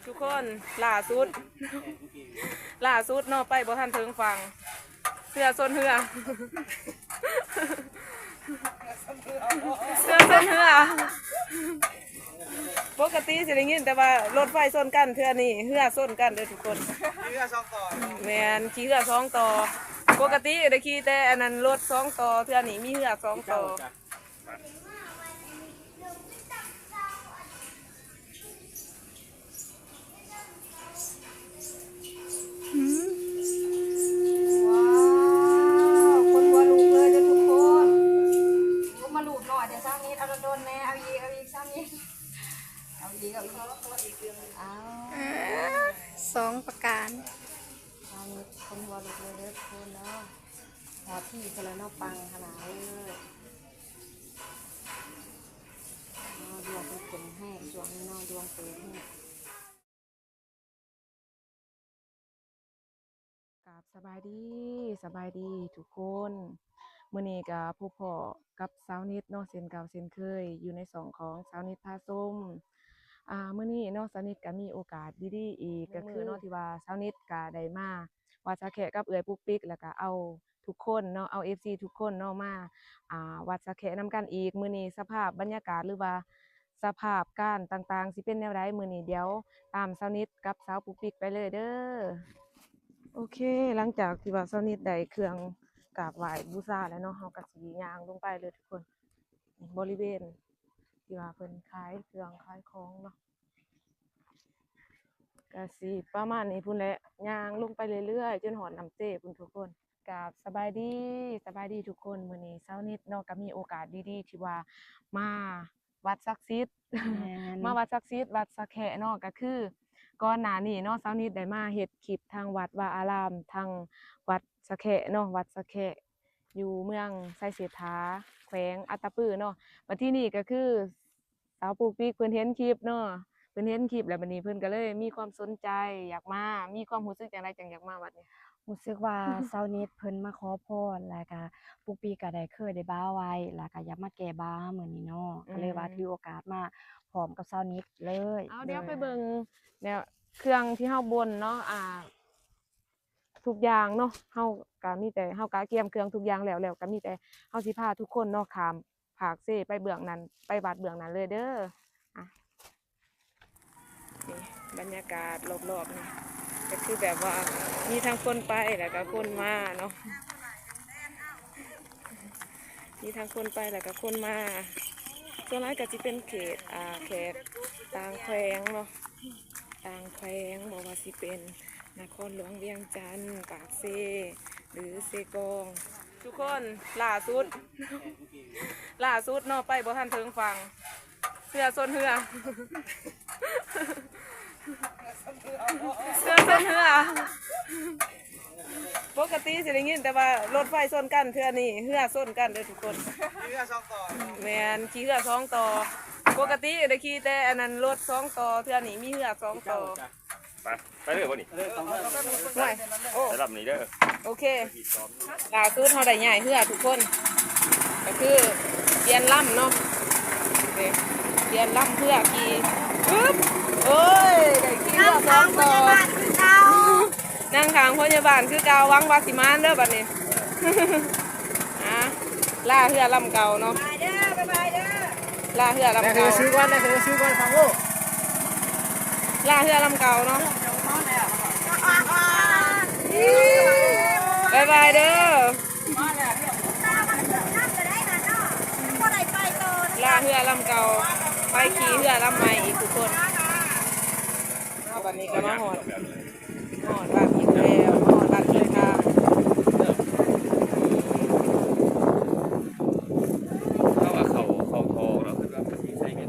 ທຸກຄົນ ລ່າສຸດ ລ່າສຸດເນາະ ໄປບໍ່ທັນເຖິງຝັ່ງ ເຮືອຊົນເຮືອ ເຮືອຊົນເຮືອ. ປົກກະຕິຊິໄດ້ຍິນແຕ່ວ່າລົດໄຟຊົນກັນ ເທື່ອນີ້ເຮືອຊົນກັນເດີທຸກຄົນ. ເຮືອສອງຕໍ່. ແມ່ນ ຂີ່ເຮືອສອງຕໍ່. ປົກກະຕິໄດ້ຂີ່ແຕ່ອັນນັ້ນ ລົດສອງຕໍ່ ເທື່ອນີ້ມີເຮືອສອງຕໍ່. ວ້າວ ຄົນຫົວລຸກເລີຍເດີທຸກຄົນ. ໂອ້ ມາລູບໜ້ອຍເດີ ຊາວນິດ ເອົາດົນໆແດ່ ເອົາອີກ ເອົາອີກ ຊາວນິດ ເອົາອີກ ເອົາອີກ ເອົາ ອ່າ ສອງປະການ ຊາວນິດ ຄົນຫົວລຸກເລີຍເດີທຸກຄົນເນາະ. ຮອດທີ່ພຸ້ນລະເນາະ ປັງຂະໜາດເລີຍ. ອໍ ດວງເພິ່ນເປັນແຮງ ຊ່ວງນີ້ເນາະ ດວງເປີດແຮງ. ກາບສະບາຍດີ ສະບາຍດີທຸກຄົນ. ມື້ນີ້ກະພົບພໍ້ກັບຊາວນິດເນາະ ເຊັ່ນເກົ່າເຊັ່ນເຄີຍ ຢູ່ໃນຊ່ອງຂອງຊາວນິດພາຊົມ. ອ່າ ມື້ນີ້ເນາະ ຊາວນິດກະມີໂອກາດດີໆອີກ ກະຄືເນາະ ທີ່ວ່າຊາວນິດກະໄດ້ມາ ວັດສະແຄະກັບເອື້ອຍປຸກປິກ ແລ້ວກະເອົາທຸກຄົນເນາະ ເອົາເອັຟຊີທຸກຄົນເນາະ ມາ ອ່າ ວັດສະແຄະນຳກັນອີກ. ມື້ນີ້ສະພາບບັນຍາກາດ ຫຼືວ່າສະພາບການຕ່າງໆ ຊິເປັນແນວໃດ ມື້ນີ້ດຽວຕາມຊາວນິດກັບສາວປຸກປິກໄປເລີຍເດີ. ໂອເຄ ຫຼັງຈາກທີ່ວ່າຊາວນິດໄດ້ເຄື່ອງກາບໄຫວ້ບູຊາແລ້ວເນາະ ເຮົາກະຊິຍ່າງລົງໄປເລີຍທຸກຄົນ. ບໍລິເວນທີ່ວ່າເພິ່ນຂາຍເຄື່ອງຂາຍຂອງເນາະ ກະຊິປະມານນີ້ພຸ້ນແຫຼະ ຍ່າງລົງໄປເລື້ອຍໆ ຈົນຮອດນ້ຳເຊພຸ້ນທຸກຄົນ. ກາບສະບາຍດີ ສະບາຍດີທຸກຄົນ. ມື້ນີ້ຊາວນິດເນາະ ກະມີໂອກາດດີໆ ທີ່ວ່າມາວັດສັກສິດ ແມ່ນ ມາວັດສັກສິດ ວັດສະແຄະເນາະ. ກະຄືກ່ອນໜ້ານີ້ເນາະ ຊາວນິດໄດ້ມາເຮັດຄລິບທາງວັດວາອາລາມ ທາງວັດສະແຄະເນາະ ວັດສະແຄະ ຢູ່ເມືອງໄຊເສດຖາ ແຂວງອັດຕະປືເນາະ. ບັດທີນີ້ກະຄືສາວປຸກປິກເພິ່ນເຫັນຄລິບເນາະ ເພິ່ນເຫັນຄລິບແລ້ວ ບັດນີ້ເພິ່ນກະເລີຍມີຄວາມສົນໃຈຢາກມາ. ມີຄວາມຮູ້ສຶກຈັ່ງໃດ ຈັ່ງຢາກມາວັດນີ້? ຮູ້ສຶກວ່າຊາວນິດເພິ່ນມາຂໍພອນ ແລ້ວກະປຸກປິກກະໄດ້ເຄີຍໄດ້ບາໄວ້ ແລ້ວກະຢາກມາແກ້ບາມື້ນີ້ເນາະ ອືມ ກະເລີຍວ່າຖືໂອກາດມາພ້ອມກັບຊາວນິດເລີຍ. ເອົາ ດຽວໄປເບິ່ງແນວເຄື່ອງທີ່ເຮົາບົນເນາະ ອ່າ ທຸກຢ່າງເນາະ ເຮົາກະມີແຕ່ ເຮົາກະກຽມເຄື່ອງທຸກຢ່າງແລ້ວ ແລ້ວກະມີແຕ່ເຮົາຊິພາທຸກຄົນເນາະ ຂ້າມຟາກເຊໄປເບື້ອງນັ້ນ ໄປວັດເບື້ອງນັ້ນເລີຍເດີ. ອ່ະ ນີ້ບັນຍາກາດລອບໆນີ້ ກະຄືແບບວ່າມີທັງຄົນໄປ ແລ້ວກະຄົນມາເນາະ ມີທັງຄົນໄປ ແລ້ວກະຄົນມາ. ສ່ວນຫຼາຍກະຊິເປັນເຂດ ອ່າ ແຂກຕ່າງແຂວງເນາະ ຕ່າງແຂວງ ບໍ່ວ່າຊິເປັນນະຄອນຫຼວງວຽງຈັນ, ປາກເຊ ຫຼື ເຊກອງ. ທຸກຄົນ ລ່າສຸດ ລ່າສຸດເນາະ ໄປບໍ່ທັນເຖິງຝັ່ງ ເຮືອຊົນເຮືອ ເຮືອຊົນເຮືອ. ປົກກະຕິຊິໄດ້ຍິນແຕ່ວ່າລົດໄຟຊົນກັນ ເທື່ອນີ້ເຮືອຊົນກັນເດີທຸກຄົນ. ເຮືອສອງຕໍ່. ແມ່ນ ຂີ່ເຮືອສອງຕໍ່. ປົກກະຕິໄດ້ຂີ່ແຕ່ອັນນັ້ນ ລົດສອງຕໍ່ ເທື່ອນີ້ມີເຮືອສອງຕໍ່. ໄປ ໄປເລີຍບໍ່ນີ້? ໂອ້ຍ ໄປລຳນີ້ເດີ. ໂອເຄ ລ່າສຸດເຮົາໄດ້ຍ້າຍເຮືອທຸກຄົນ ກະຄືປ່ຽນລຳເນາະ ເດ້ ປ່ຽນລຳເຮືອຂີ່. ປຶບ ໂອ້ຍ ໄດ້ຂີ່ເຮືອສອງຕໍ່. ນັ່ງຂ້າງພະຍາບານຄືເກົ່າ ຫວັງວ່າຊິໝານເດີບັດນີ້. ອ່າ ລາເຮືອລຳເກົ່າເນາະ ບາຍເດີ ບາຍບາຍເດີ. ລາເຮືອລຳເກົ່າ ຊື້ກ່ອນ ຊື້ກ່ອນ ຟັງໂອ້ ລາເຮືອລຳເກົ່າເນາະ. ບາຍບາຍເດີ ລາເຮືອລຳເກົ່າ ໄປຂີ່ເຮືອລຳໃໝ່ອີກທຸກຄົນ. ເອົາ ບັດນີ້ກະມາຮອດ ຮອດວັດອີກແລ້ວ ຮອດວັດອີກທາງ. ເຂົາວ່າເຂົ້າ ເຂົ້າທອງເນາະ ເພິ່ນວ່າເພິ່ນຊິໃຊ້ເງິນ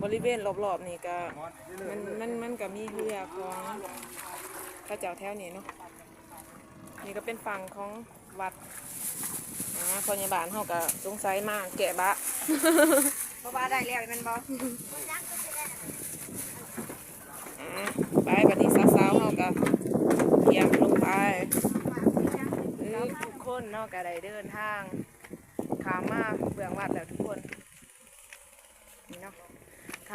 ບໍລິເວນລອບໆນີ້ກະ ມັນ ມັນ ມັນກະມີເຮືອຂອງເຂົາເຈົ້າແຖວນີ້ເນາະ. ນີ້ກະເປັນຝັ່ງຂອງວັດ. ອ່າ ພະຍາບານເຮົາກະສົງໄສມາແກ້ບາ ເພາະວ່າໄດ້ແລ້ວແມ່ນບໍ່? ອ່າ ໄປ ບັດນີ້ສາວໆເຮົາກະກຽມລົງໄປ. ອື ທຸກຄົນເນາະ ກະໄດ້ເດີນທາງຂ້າມມາເບື້ອງວັດແລ້ວທຸກຄົນ. ນີ້ເນາະ ຂ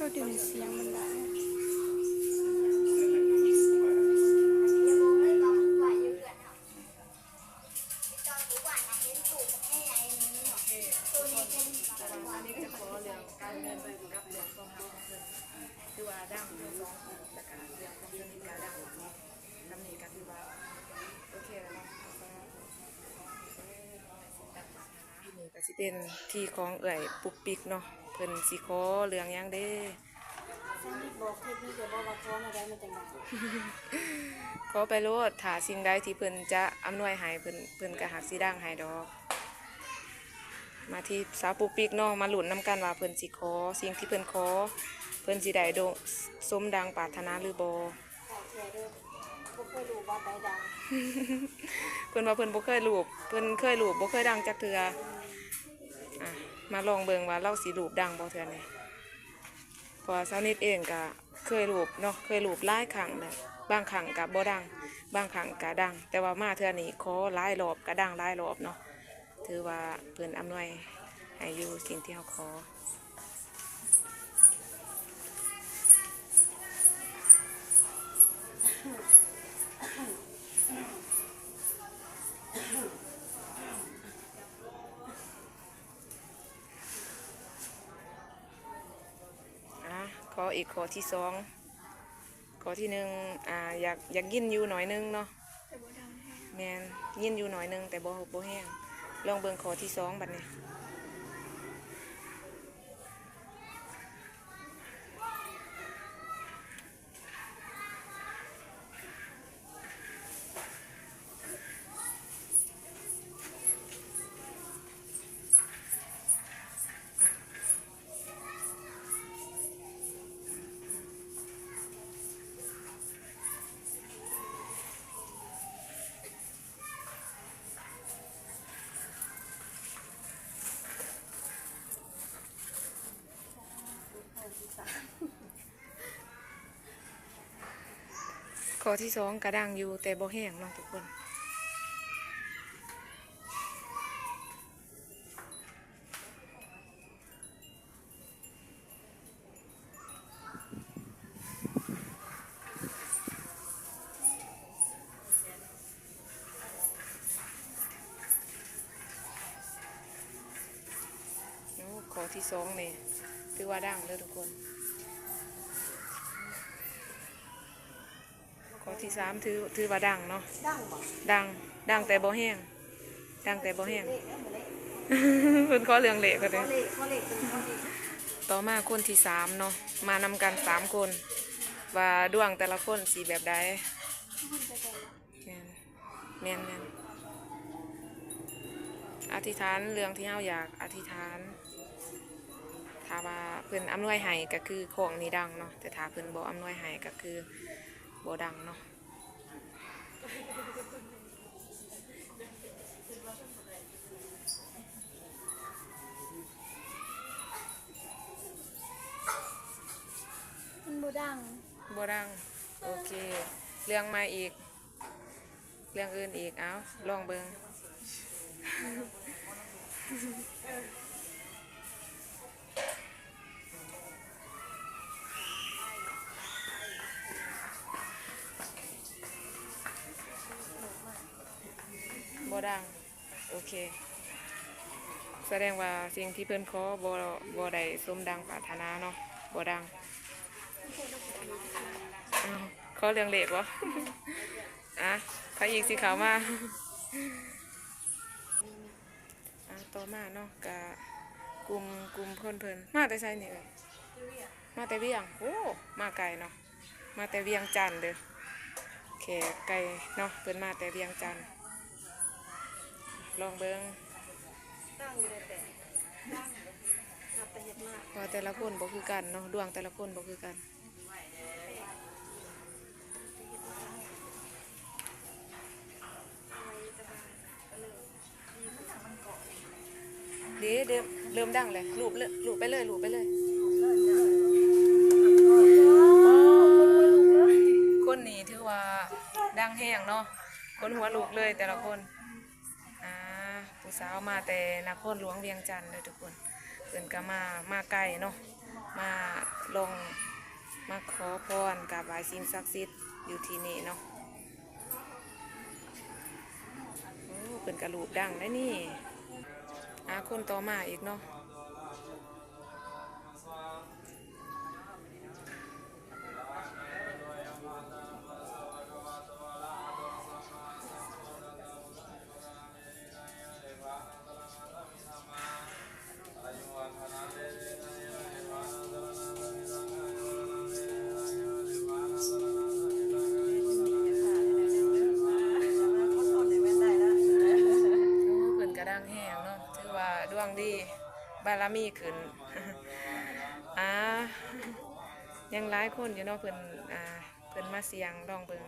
ກໍດຶງສຽງມັນໄດ້. ນີ້ກະຊິເປັນທີ່ຂອງເອື້ອຍປຸກປິກເນາະ ເພິ່ນຊິຂໍເລື່ອງຫຍັງເດ້? ສາມີບອກເທັກນິກແລ້ວບໍ່ວ່າຂໍແນວໃດມັນຈັ່ງໄດ້? ຂໍໄປໂລດ ຖ້າສິ່ງໃດທີ່ເພິ່ນຈະອຳນວຍໃຫ້ ເພິ່ນ ເພິ່ນກະຫາກຊິດັງໃຫ້ດອກ. ມາທີ່ສາວປຸກປິກເນາະ ມາລຸ້ນນຳກັນວ່າເພິ່ນຊິຂໍ ສິ່ງທີ່ເພິ່ນຂໍ ເພິ່ນຊິໄດ້ໂດ ສົມດັ່ງປາດຖະໜາຫຼືບໍ່? ເພິ່ນວ່າເພິ່ນບໍ່ເຄີຍລູບ ເພິ່ນເຄີຍລູບບໍ່ເຄີຍດັງຈັກເທື່ອ. ອ່ະ ມາລອງເບິ່ງວ່າລາວຊິລູບດັງບໍ່ເທື່ອນີ້ ເພາະວ່າສາວນິດເອງກະເຄີຍລູບເນາະ ເຄີຍລູບຫຼາຍຄັ້ງແລ້ວ ບາງຄັ້ງກະບໍ່ດັງ ບາງຄັ້ງກະດັງ ແຕ່ວ່າມາເທື່ອນີ້ຂໍຫຼາຍລອບ ກະດັງຫຼາຍລອບເນາະ. ຖືວ່າເພິ່ນອຳນວຍໃຫ້ຢູ່ສິ່ງທີ່ເຮົາຂໍ. ອ່າ ຂໍອີກຂໍ້ທີສອງ. ຂໍ້ທີໜຶ່ງ ອ່າ ຢາກ ຢາກຍິນຢູ່ໜ້ອຍໜຶ່ງເນາະ. ແຕ່ບໍ່ດັງແຮງ. ແມ່ນ ຍິນຢູ່ໜ້ອຍໜຶ່ງ ແຕ່ບໍ່ ບໍ່ແຮງ. ລອງເບິ່ງຂໍ້ທີສອງບັດນີ້. ຂໍ້ທີສອງກະດັງຢູ່ ແຕ່ບໍ່ແຮງເນາະທຸກຄົນ. ໂອ້ ຂໍ້ທີສອງນີ້ຖືວ່າດັງເດີທຸກຄົນ. ຂໍ້ທີສາມ ຖື ຖືວ່າດັງເນາະ. ດັງບໍ່? ດັງ ດັງແຕ່ບໍ່ແຮງ ດັງແຕ່ບໍ່ແຮງ. ເພິ່ນຂໍເລື່ອງເລກ ຂໍເລກ ຂໍເລກ ເພິ່ນຂໍເລກ. ຕໍ່ມາຄົນທີສາມເນາະ ມານຳກັນສາມຄົນ ວ່າດວງແຕ່ລະຄົນຊິແບບໃດ. ແມ່ນ ແມ່ນໆ ອະທິຖານເລື່ອງທີ່ເຮົາຢາກອະທິຖານ. ຖ້າວ່າເພິ່ນອຳນວຍໃຫ້ກະຄືຂອງນີ້ດັງເນາະ ແຕ່ຖ້າເພິ່ນບໍ່ອຳນວຍໃຫ້ກະຄືບໍ່ດັງເນາະ. ມັນບໍ່ດັງ ບໍ່ດັງ. ໂອເຄ ເລື່ອງໃໝ່ອີກ ເລື່ອງອື່ນອີກ ເອົາ ລອງເບິ່ງ. ບໍ່ດັງ. ໂອເຄ ສະແດງວ່າສິ່ງທີ່ເພິ່ນຂໍບໍ່ ບໍ່ໄດ້ສົມດັ່ງປາດຖະໜາເນາະ ບໍ່ດັງ. ອ້າວ ຂໍເລື່ອງເລກບໍ່? ອ່ະ ໃຜອີກຊິເຂົ້າມາ? ອ່າ ຕໍ່ມາເນາະ ກະກຸ່ມ ກຸ່ມຄົນເພິ່ນ ມາແຕ່ໃສນີ້ເອີຍ? ມາແຕ່ວຽງ. ໂອ້ ມາໄກເນາະ ມາແຕ່ວຽງຈັນເດີ ແຂກໄກເນາະ ເພິ່ນມາແຕ່ວຽງຈັນ. ລອງເບິ່ງ ວ່າແຕ່ລະຄົນບໍ່ຄືກັນເນາະ ດວງແຕ່ລະຄົນບໍ່ຄືກັນ. ເດ້ ເລີ່ມ ເລີ່ມດັງແລ້ວ ລູບເລີຍ ລູບໄປເລີຍ ລູບໄປເລີຍ. ຄົນນີ້ຖືວ່າດັງແຮງເນາະ ຄົນຫົວລຸກເລີຍແຕ່ລະຄົນ. ອ່າ ຜູ້ສາວມາແຕ່ນະຄອນຫຼວງວຽງຈັນເດີທຸກຄົນ ເພິ່ນກະມາ ມາໄກເນາະ ມາ ລອງມາຂໍພອນກາບໄຫວ້ສິ່ງສັກສິດຢູ່ທີ່ນີ້ເນາະ. ໂອ້ ເພິ່ນກະລູບດັງໄດ໋ນີ້. ອາ ຄົນຕໍ່ມາອີກເນາະ. ໂອ້ ເພິ່ນກະດັງແຮງເນາະ ຖືວ່າດວງດີ ບາລະມີຂຶ້ນ. ອາ ຍັງຫຼາຍຄົນຢູ່ເນາະ ເພິ່ນ ອາ ເພິ່ນມາສ່ຽງ ລອງເບິ່ງ.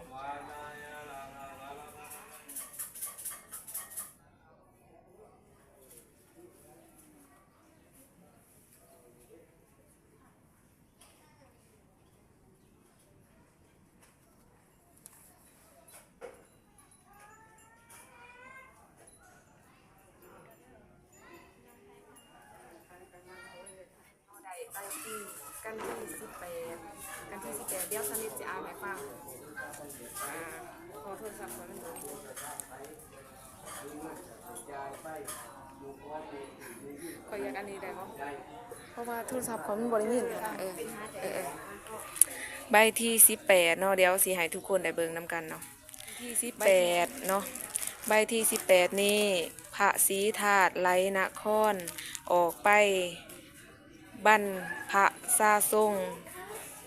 ໄດ້ໄປທີ່ ກັນທີສິບແປດ ກັນທີສິບແປດ ດຽວສະນິດຊິອ່ານໃຫ້ຟັງ. ອາ ຂໍໂທລະສັບຂ້ອຍມັນບໍ່ໄດ້ຍິນ ຂ້ອຍຢາກອັນນີ້ໄດ້ບໍ່? ເພາະວ່າໂທລະສັບຂ້ອຍມັນບໍ່ໄດ້ຍິນ. ເອີ ເອີ ເອີ ໃບທີສິບແປດເນາະ ດຽວຊິໃຫ້ທຸກຄົນໄດ້ເບິ່ງນຳກັນເນາະ. ທີສິບແປດເນາະ ໃບທີສິບແປດນີ້ ພະສີທາດໄຫຼນະຄອນ ອອກໄປບັນພະຊາຊົງ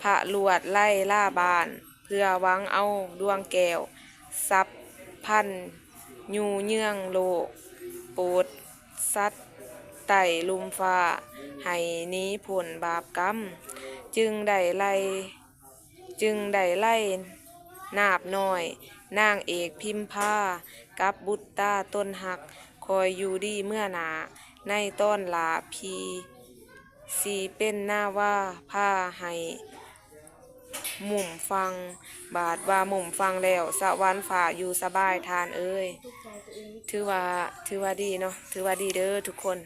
ພະລວດໄລລາບ້ານ ເພື່ອຫວັງເອົາດວງແກ້ວສັບພັນຍູ້ເຍືອງໂລກ ໂປດສັດໃຕ້ລຸ່ມຟ້າ ໃຫ້ໜີພົ້ນບາບກຳ ຈຶ່ງໄດ້ໄລ່ ຈຶ່ງໄດ້ໄລ່ນາບນ້ອຍ ນາງເອກພິມພາ ກັບບຸດຕາຕົນຮັກ ຄ່ອຍຢູ່ດີເມືອໜ້າ ໃນຕອນຫຼ້າພີ ຊິເປັນນາວາພາໃຫ້ມຸມຝັ່ງ ບາດວ່າມຸມຝັ່ງແລ້ວ ສະຫວັນຟ້າຢູ່ສະບາຍທ່ານເອີຍ. ຖືວ່າ ຖືວ່າດີເນາະ ຖືວ່າດີເດີທຸກຄົນ.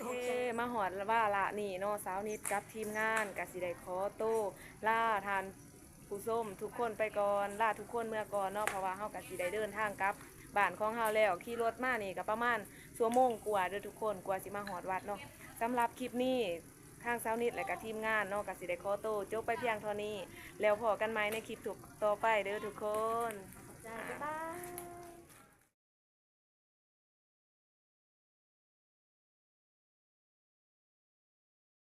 ໂອເຄ ມາຮອດວາລະນີ້ເນາະ ສາວນິດກັບທີມງານກະຊິໄດ້ຂໍໂຕລາທ່ານ ຜູ້ຊົມທຸກຄົນໄປກ່ອນ ລາທຸກຄົນເມືອກ່ອນເນາະ ເພາະວ່າເຮົາກະຊິໄດ້ເດີນທາງກັບບ້ານຂອງເຮົາແລ້ວ. ຂີ່ລົດມານີ້ກະປະມານຊົ່ວໂມງກວ່າເດີທຸກຄົນ ກວ່າຊິມາຮອດວັດເນາະ. ສຳລັບຄລິບນີ້ ທາງສາວນິດ ແລະກະທີມງານເນາະ ກະຊິໄດ້ຂໍໂຕຈົບໄປພຽງເທົ່ານີ້ ແລ້ວພໍ້ກັນໃໝ່ໃນຄລິບຕໍ່ໄປເດີທຸກຄົນ. ຂອບໃຈ ບາຍບາຍ.